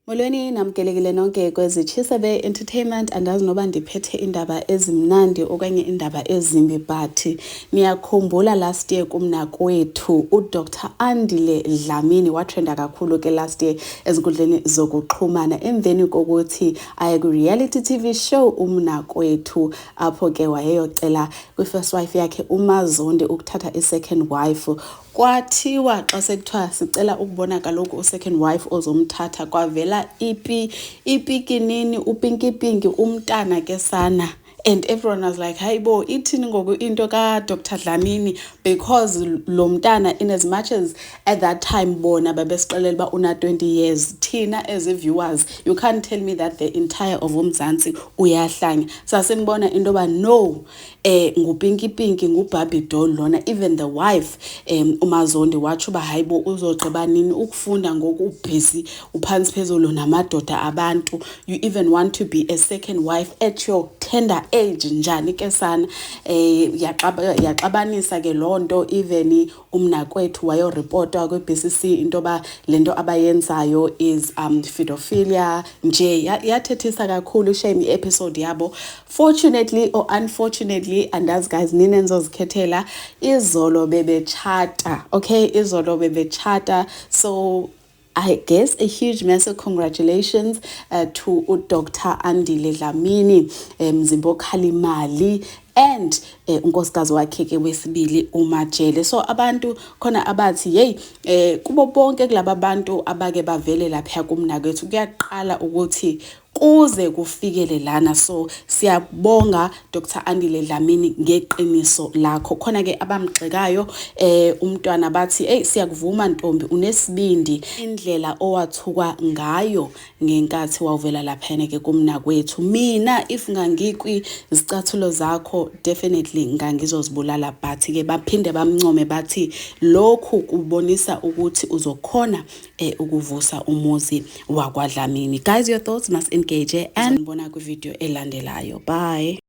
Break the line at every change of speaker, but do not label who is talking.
Molweni, namkelekile nonke kwezi Chisebe Entertainment. Andazi noba ndiphethe indaba ezimnandi okanye indaba ezimbi, but niyakhumbula last year kumnakwethu uDr Andile Dlamini watrenda kakhulu ke last year ezinkundleni zokuxhumana emveni kokuthi aye kwi-reality TV show Umnakwethu, apho ke wayeyocela kwi-first wife yakhe uMazondi ukuthatha i-second wife. Kwathiwa xa sekuthiwa sicela ukubona kaloku u-second wife ozomthatha, kwavela ipi ipikinini upinkipinki umntana ke sana, and everyone was like, "Hayi bo, ithini ngoku into kaDr Dlamini?" Because lo mntana, in as much as at that time bona babesixelela uba una-20 years, thina as viewers, you can't tell me that the entire of uMzansi uyahlanya, sasimbona into yoba no, ngupinkipinki, ngubarbie doll lona. Even the wife, uMazondi, watsho uba, "Hayi bo, uzogqiba nini ukufunda ngoku ubhizi uphantsi phezulu namadoda abantu? You even want to be a second wife at your tender age, njani ke sana?" Yaxabanisa ke loo nto. Even umnakwethu wayoripotwa kwi-BCC into yoba le nto abayenzayo is pedophilia nje. Yathethisa kakhulu shame i-episode yabo. Fortunately or unfortunately, andazi guys, nini enizozikhethela, izolo bebetshata. Okay, izolo bebetshata. So I guess a huge massive congratulations to uDr Andile Dlamini, Mzimba Okhalimali, and unkosikazi wakhe ke wesibili uMajele. So abantu khona abathi, hey, kubo bonke kulaba bantu abake bavele lapha kumnakwethu, kuyaqala ukuthi kuze kufikele lana. So siyabonga Dr Andile Dlamini ngeqiniso lakho. Khona ke abamgxekayo umntwana, bathi, "Hey, siyakuvuma ntombi, unesibindi, indlela owathukwa ngayo ngenkathi wawuvela laphana ke kumnakwethu. Mina if ngangikwi zicathulo zakho, definitely ngangizozibulala." But ke baphinde bamncome, bathi lokhu kubonisa ukuthi uzokhona ukuvusa umuzi wakwaDlamini. Guys, your thoughts must engage and ngibona kwi-video elandelayo. Bye.